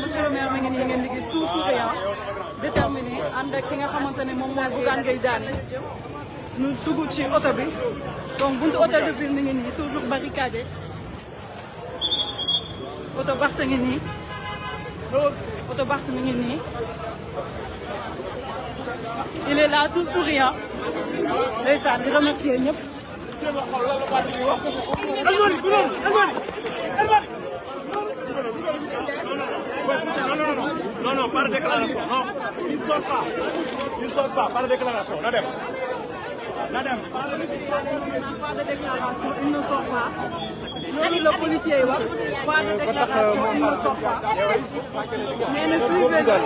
monsieur le maire mi ngi nii ngeen di gis tout souriant déterminé ànd ak ki nga xamante ne moom mooy Bougane Gueye Dany ñu dugg ci oto bi donc buntu hôtel de ville mi ngi nii toujours barricadé oto Barth ngi nii oto Barth mi ngi nii il est là tout souriant ndeysaan di remercier ñëpp. Non, pas de déclaration. Non, il ne sort pas. Il ne sort pas de déclaration. Nadem. Pas de déclaration, il ne sort pas. Loolu le policier yi wax pas de déclaration, il ne sort pas. Nee na suivez-le.